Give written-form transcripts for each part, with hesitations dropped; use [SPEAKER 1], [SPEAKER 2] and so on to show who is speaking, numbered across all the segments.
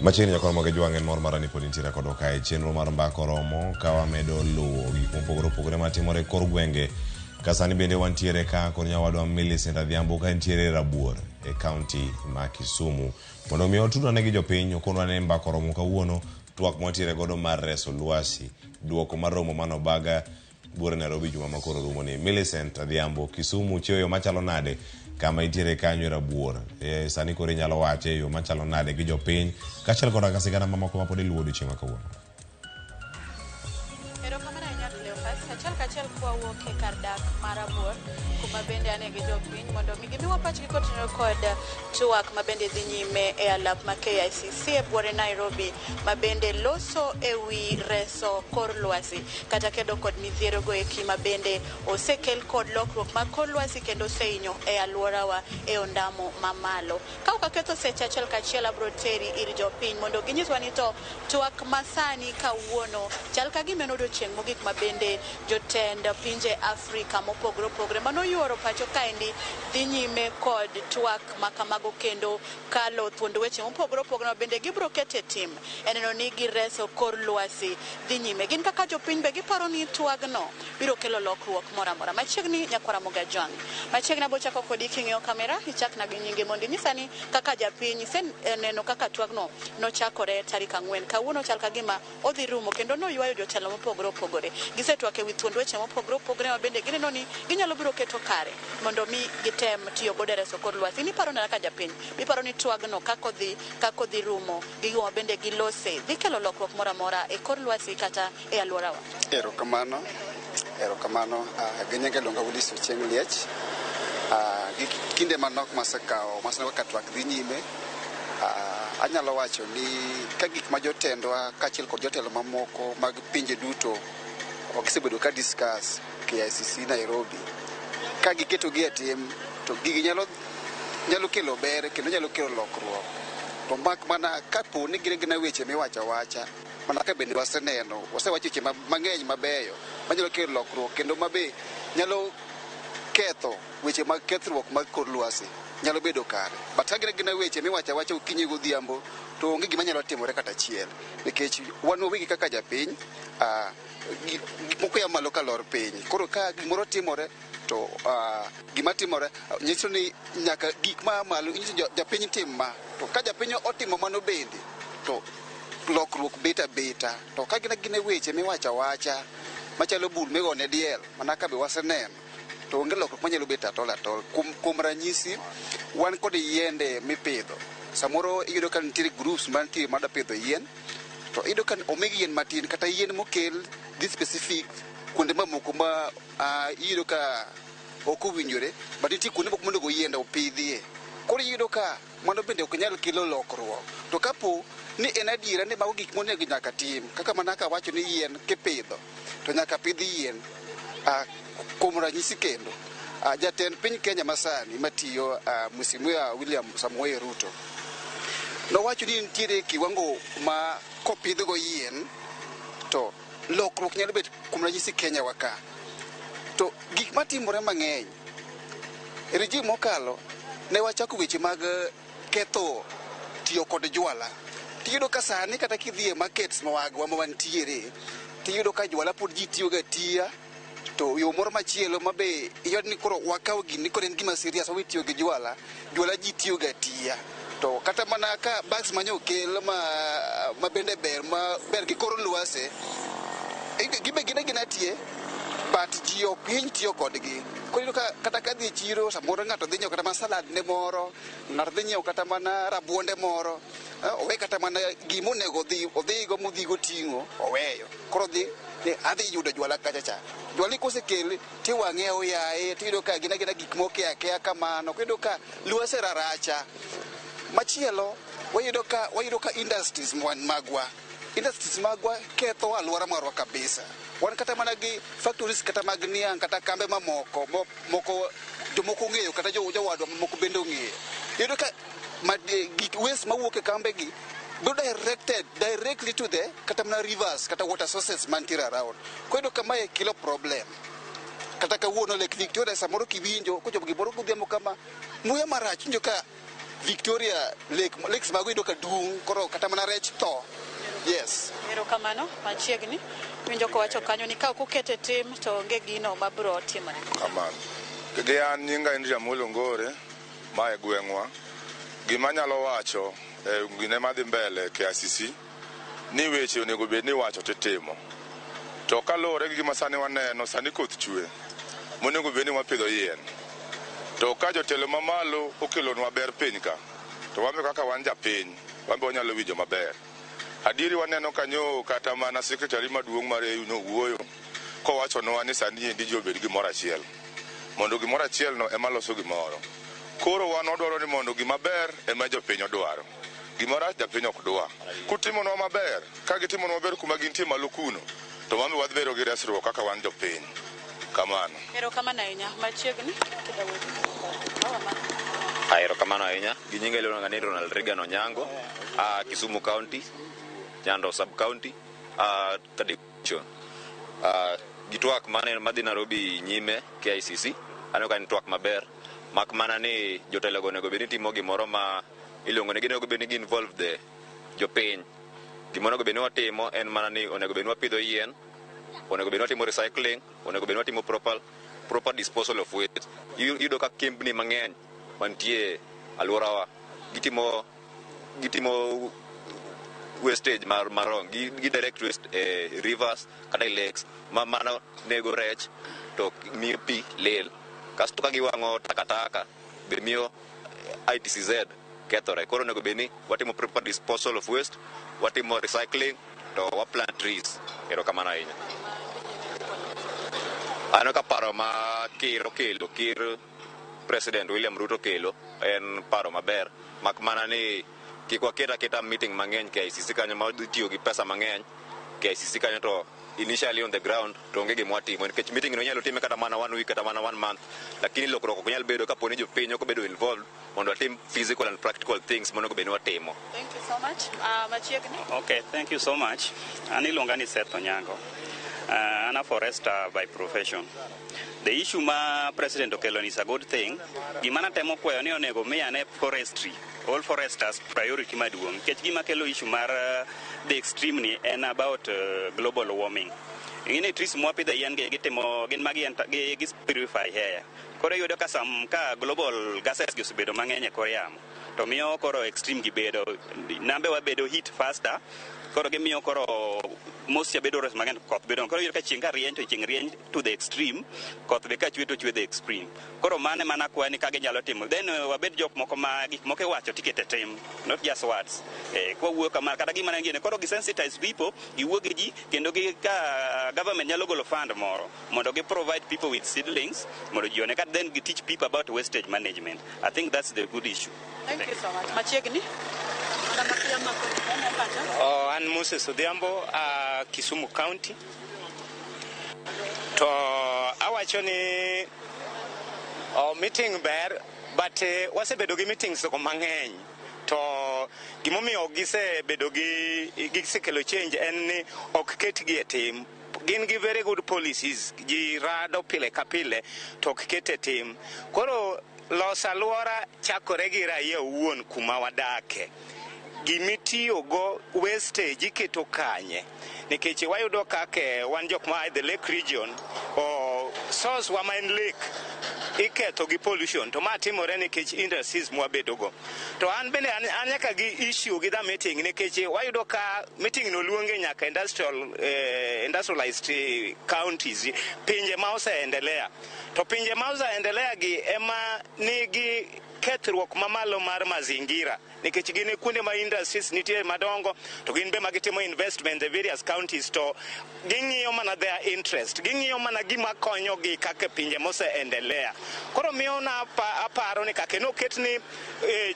[SPEAKER 1] Machiegni nyakoro moge jwang' en mor mara ni pod intiere kodwa kae chenro mar mbaka oromo ka wamedo luwo gik mopogore opogore matimore e kor gwenge ka sani bende wantiere ka kod nyawadwa Millicent Adhiambo ka entiere e Rabuor e kaunti ma Kisumu mondo mi otudwane gi jopiny okonwa ni mbaka oromo kawuono twak mwantiere godo mar reso lwasi duoko mar romo manobaga buore Nairobi juma ma koro rumo ni. Millicent Adhiambo, Kisumu chiewo yo machalo nade kama intiere kanyo e Rabuor? E, sani koro inyalo wache e yo machalo nade gi jopiny kaachiel koda ka sigana mamoko ma pod iluwo odiochieng' ma kawuono.
[SPEAKER 2] Erokamano ahinya Cleophas. Achiel kachiel kwawuok e kar dak mar Rabuor kuma bende ane gi jopiny mondo mi gimiwa pachgi kotenore kod twak ma bende dhi nyime e alap ma KICC e buore Nairobi ma bende loso e wi reso kor lwasi kata kedo kod midhierogo eki ma bende osekel kod lokruok mag kor lwasi kendo osehinyo e alworawa e ondamo mamalo. Ka ok aketho seche achiel kachiel abro teri ir jopiny mondo ginyiswa ni to twak masani kawuono chal ka gima en odiochieng' mogik ma bende jotend pinje Afrika mopogore opogore manoyuoro pacho kaendi dhi nyime kod twak ma kamago kendo kalo thuond weche mopogore opogore ma bende gibro keto e tim e neno ni gireso kor lwasi dhi nyime. Gin kaka jopiny be giparo ni twagno biro kelo lokruok moro amora. Machiegni nyakwara Ramogi Ajwang'. Machiegni abo chako kodi king'iyo kamera, ichakna gi nyingi mondo inyisa ni kaka japiny iseneno kaka twagno nochakore tarik 4. Kawuono chal ka gima odhi rumo kendo noywayo jotelo mopogore opogore. Gisetwak e wi thuond weche mopogore opogore ma bende gineno ni ginyalo biro keto kare mondo mi gitem tiyo godo e reso kor lwasi. In iparo nade kaka japiny? Iparo ni twagno kaka odhi kaka odhi rumo gi gima bende gilose dhi kelo lokruok moro amora e kor lwasi kata e alworawa?
[SPEAKER 3] Erokamano, erokamano. Gi nyinga iluonga Willis Ochieng' Liech. Gi kinde manok masekawo maseneno kaka twak dhi nyime, anyalo wacho ni ka gik ma jotendwa kaachiel kod jotelo mamoko mag pinje duto gisebedo ka discuss KICC Nairobi, ka giketogi e tim to gigi nyalo kelo ber kendo nyalo kelo lokruok. To mak mana kapo ni gin agina weche miwacho awacha mana ka bende waseneno, wasewacho weche mang'eny mabeyo manyalo kelo lokruok kendo mabe nyalo ketho weche mag kethruok mag kor lwasi nyalo bedo kare. But ka gin agina weche miwacho awacha okinyi godhiambo to onge gima nyalo timore kata achiel nikech wan wawegi kaka japiny gik moko ya malo kalor piny. Koro ka gimoro timore to gima timore nyiso ni nyaka gik ma malo nyiso japiny tim ma to ka japiny otimo mano bende to lokruok bet abeta. To ka gin agina weche miwacho awacha machalo bul migone diel mana ka be waseneno to onge lokruok manyalo bet at all at all. Kuom ranyisi wan kod yiende mipidho. Samoro iyudo ka nitiere groups mantie madwa pidho yien to iyudo ka omigi yien matin kata yien mokel dhi specific kuonde mamoko ma iyudo ka ok owinjore but nitie kuonde moko monego yiende opidhie. Koro iyudo ka mano bende ok nyal kelo lokruok. To kapo ni en adiera ni mago gik monego nyaka tim kaka mana kaka awacho ni yien kipidho to nyaka pidh yien. Kuom ranyisi kendo jatend piny Kenya masani matiyo Mheshimiwa William Samoei Ruto nowacho ni nitiere kiwango ma kopidhgo yien to lokruok nyalo bet kuom ranyisi Kenya wa ka. To gik matimore mang'eny e regime mokalo ne wachako weche mag ketho tiyo kod jwala. Tiyudo ka sani kata kidhi e markets magwa ma wantiere tiyudo ka jwala pod ji tiyogo atiya to yo moro machielo ma be iyud ni koro wakawo gini koro en gima serious wawe tiyo gi jwala, jwala ji tiyogo atiya. To kata mana ka bags manyo okel ma bende ber ma ber gi kor lwasi gibe gin agina tie but ji ok hiny tiyo kodgi. Koro iyudo ka kata kadhi e chiro samoro ng'ato dhi nyiewo kata mana salad ne moro, ng'ato dhi nyiewo kata mana rabuonde moro, owe kata mana gima onego odhigo modhigo ting'o oweyo. Koro odhi ni adhi yudo jwala kacha cha. Jwala kosekel tiwang'e aoyaye tiyudo ka gin agina gik moke akeya kamano. Koro iyudo ka lwasi raracha. Machielo wayudo ka industries magwa industries magwa ketho alwora marwa kabisa. Wan kata mana gi factories kata mag niang' kata kambe mamoko moko jomoko ong'eyo kata jowadwa mamoko bende ong'eyo. Iyudo ka gik waste mawuok e kambe gi bedo directed directly to the kata mana rivers kata water sources mantiere around. Koro iyudo ka mae kelo problem. Kata kawuono Lake Victoria samoro kiwinjo kochopo gimoro godhiambo kama muya marach winjo ka Victoria Lake, lakes mago iyudo ka dung' koro kata mana rech tho. Yes.
[SPEAKER 2] Erokamano machiegni. Winjo kowacho kanyo ni ka ok ukete tim to onge gino mabiro timore.
[SPEAKER 4] Kamano. Gi an nyinga en Jamolo Ngore, ma e gweng'wa. Gima anyalo wacho e gine madhi mbele KICC ni weche onego bed ni iwacho titimo. To kaluwore gi gima sani waneno, sani koth chwe, monego bed ni wapidho yien. To ka jotelo mamalo okelonwa ber piny ka, to wan be kaka wan japiny, wan be wanyalo winjo maber. Adieri waneno kanyo kata mana secretary maduong' mar AU nowuoyo kowachonwa ni sani endi ji obed gimoro achiel. Mondo gimoro achiel no ema loso gimoro. Koro wan wadwaro ni mondo gima ber ema jopiny odwaro. Gima rach japiny ok dwa. Kutimonwa maber, ka gitimonwa maber kuma gintie malo kuno, to wan be wadhi bedo gi resruok kaka wan jopiny. Kamano.
[SPEAKER 2] Erokamano ahinya machiegni.
[SPEAKER 5] Erokamano ahinya. Gi nyinga iluonga ni Ronald Reagan Onyango, Kisumu County, Nyando Sub County, third division. Gi twak mane madhi Nairobi nyime KICC, aneno ka en twak maber. Mak mana ni jotelo go onego bed ni timo gimoro ma iluongo ni ginego bed ni gi involve the jopiny. Gima onego bed ni watimo en mana ni onego bed ni wapidho yien, onego bed ni watimo recycling, onego bed ni watimo proper disposal of waste. Iyudo ka kembni mang'eny mantie alworawa gitimo wastage mar marong gi direct waste e rivers kata e lakes ma mano nego rech to miyo pi lil. Kasto ka giwang'o takataka be miyo ITCZ kethore. Koro onego bed ni watimo proper disposal of waste, watimo recycling to wa plant trees. Erokamano ahinya. Aneno ka paro ma ker okelo, ker President William Ruto okelo en paro maber. Mak mana ni kik waket aketa meeting mang'eny KICC kanyo ma wadhi tiyo gi pesa mang'eny KICC kanyo to initially on the ground to onge gima watimo nikech meeting no inyalo time kata mana one week kata mana one month, lakini lokruok ok nyal bedo kapo ni jopiny ok obedo involved mondo watim physical and practical things monego bed ni watimo.
[SPEAKER 2] Thank you so much. Machiegni.
[SPEAKER 6] Okay, thank you so much. An iluonga ni Seth Onyango. An a forester by profession. The issue ma president okelo is a good thing. Gima natemo kwayo ni onego mi ane forestry, all foresters priority maduong'. Nikech gima kelo issue mar the extreme ni en about global warming. Ing'e trees mwapidho yien gi gitimo gin magi gi purify air. Koro iyudo ka sam ka global gases gi osebedo mang'eny e kor yamo to miyo koro extreme gi bedo nambe wabedo heat faster, koro gimiyo koro moisture bedo res mang'eny, koth bedo, koro iyudo ka chieng' ka rieny to chieng' rieny to the extreme, koth be ka chwe to chwe the extreme. Koro mano ema nakwayo ni ka ginyalo timo then wabed jok moko ma gik moko iwacho tikete tim, not just words. Kwawuoyo kamano kata gima ne gini koro gi sensitize people, giwuo gi ji kendo gi ka government nyalo golo fund moro mondo gi provide people with seedlings mondo ji one ka then gi teach people about wastage management. I think that's the good issue.
[SPEAKER 2] Thank you so much. Machiegni.
[SPEAKER 7] Oh, an Moses Odhiambo, Kisumu County. To awacho ni oh, meeting ber, but wasebedo gi meetings go mang'eny. To gimomiyo gisebedo gi gisekelo change en ni ok ketgi e tim. Gin gi very good policies, ji rado pile ka pile to ok ket e tim. Koro loso alwora chakore gi raia owuon kuma wadake. Gimitiyogo wastage iketo kanye? Nikech wayudo kaka wan jok ma the lake region, o source wa ma en lake iketho gi pollution, to ma timore nikech industries mwabedogo. To an bende an nyaka gi issue gi the meeting, nikech wayudo ka meeting no luonge nyaka industrialized counties, pinje ma oseendelea. To pinje ma oseendelea gi ema nigi kethruok mamalo mar mazingira, nikech gin e kuonde ma industries nitie madongo, to gin be ma gitimo investment e various counties, to ging'iyo mana their interest, ging'iyo mana gima konyogi kaka pinje moseendelea. Koro miyo na aparo ni kaka noket ni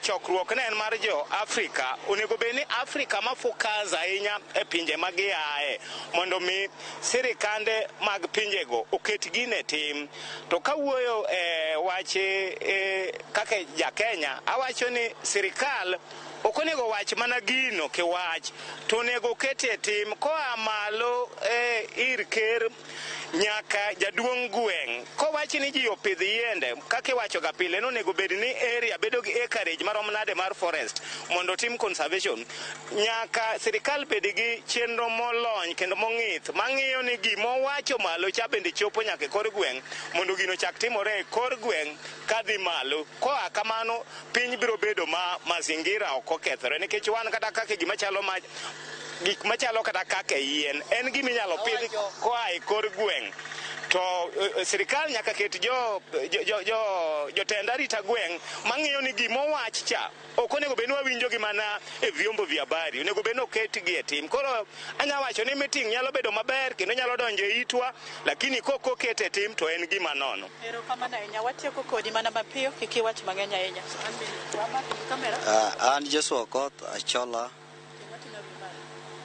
[SPEAKER 7] chokruok ne en mar jo Afrika, onego bed ni Afrika ma focus ahinya e pinje ma giaye mondo mi sirikande mag pinjego oket gine tim. To kawuoyo e wach kaka ja Kenya, awacho ni sirikal Ok onego wach mana gino kiwach, to onego okete e tim koa malo e ir ker nyaka jaduong' gweng'. Kowach ni ji opidh yiende, kaka iwacho ga pile ni onego bed ni area bedo gi acreage marom nade mar forest mondo otim conservation. Nyaka sirikal bed gi chenro molony kendo mong'ith mang'iyo ni gimowacho malo cha bende chopo nyaka e kor gweng' mondo gino chak timore e kor gweng' kadhi malo. Koa kamano piny biro bedo ma mazingira ok okethore nikech wan kata kaka gima chalo ma gik machalo kata kaka yien en gima inyalo pidh koa e kor gweng' to sirikal nyaka ket jo jo jo jotend arita gweng' mang'iyo ni gimowach cha ok onego bed ni wawinjo gi mana e vyombo vya habari, onego bed ni oketgi e tim. Koro anya wacho ni meeting nyalo bedo maber kendo nyalo donjo e itwa, lakini kok oket e tim to en gima nono.
[SPEAKER 2] Erokamano ahinya. Watieko kodi mana mapiyo, kik iwach mang'eny ahinya. An bende wamako gi kamera.
[SPEAKER 8] An Joshua Okoth Achola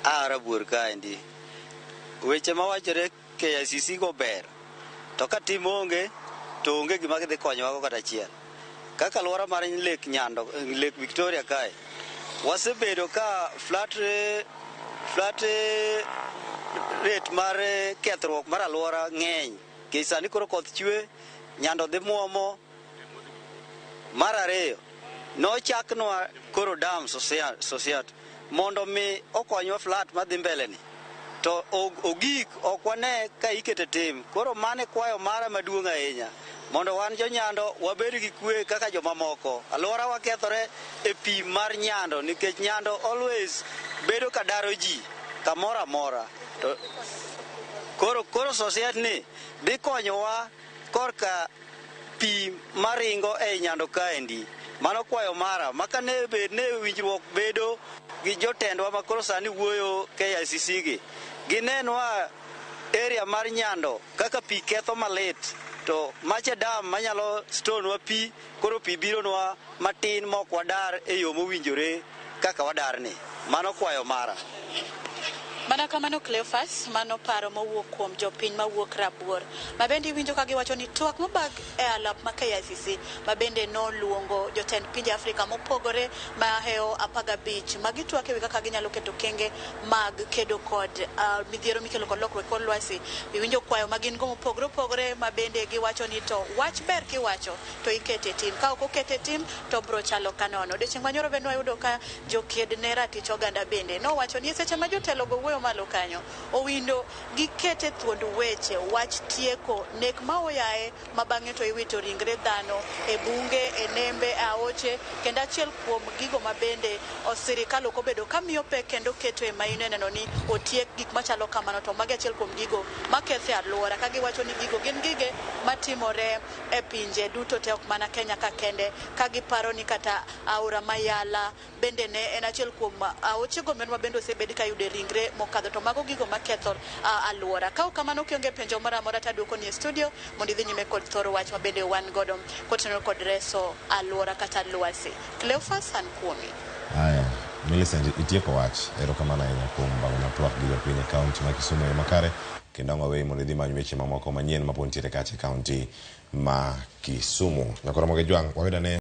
[SPEAKER 8] a Rabuor kaendi. Weche mawachore KICC go ber, to ka tim onge to onge gima gidhi konyowago kata achiel. Kaka alwora mar Lake Nyando, Lake Victoria kae, wasebedo ka flat rate mar kethruok mar alwora ng'eny. Nikech sani koro koth chwe, Nyando dhi muomo. Mar ariyo, nochaknwa koro dam society mondo mi okonywa flat madhi mbele ni. To ogik ok wane ka ikete tim. Koro mano e kwayo mara maduong' ahinya. Mondo wan jo Nyando wabed gi kwe kaka jomamoko. Alwora wakethore e pi mar Nyando nikech Nyando always bedo ka daro ji kamoro amora. To koro society ni dhi konyowa korka pi maringo ei Nyando kaendi. Mano kwayo mara. Maka ne bed ne winjruok bedo gi jotendwa ma koro sani wuoyo KICC gi. Ginenwa area mar Nyando kaka pi ketho malit. To macha dam manyalo store nwa pi, koro pi bironwa matin mok wadar e yo mowinjore kaka wadar ni. Mano kwayo mara.
[SPEAKER 2] Mana kamano Cleophas, mano paro mowuok kuom jopiny mawuok Rabuor. Ma bende iwinjo ka giwacho ni twak mobag e alap ma KICC ma bende noluongo jotend pinje Afrika mopogore mahewo 15 ma gitwak ewi kaka ginyalo keto kenge mag kedo kod midhiero mikelo kod lokruok e kor lwasi. Iwinjo kwayo ma gin go mopogore opogore ma bende giwacho ni to wach ber kiwacho to ikete tim. Ka ok okete tim to bro chalo kanono. Odiochieng' manyoro bende wayudo ka joked ne ratich oganda bende nowacho ni e seche ma jotelo go wuoyo malo kanyo owindo gikete thuond weche wach tieko nek ma oyaye ma bang'e to iwito ringre dhano e bunge, e nembe, e aoche kendo achiel kuom gigo ma bende sirikal ok obedo ka miyo pek kendo keto e maino e neno ni otiek gik machalo kamano to magi achiel kuom gigo maketho e alwora ka giwacho ni gigo gin gige matimore e pinje duto te ok mana Kenya ka kende ka giparo ni kata aora Mayala bende ne en achiel kuom aochego ma bende osebed ka yude ringre mokadho to mago gigo maketho alwora. Ka ok kamano kionge penjo moro amora taduoko ni e studio mondo idhi nyime kod thoro wach ma bende wan godo kotenore kod reso alwora kata lwasi. Cleophas an kuomi.
[SPEAKER 1] Aya, Millicent itieko wach. Erokamano ahinya kuom bago twak gi jopiny e kaunti ma Kisumu e yo makare kendo ang' waweyi mondo idhi many weche mamoko manyien mapod nitiere kacha e kaunti ma Kisumu. Nyakoro Moge Jwang' wayudane.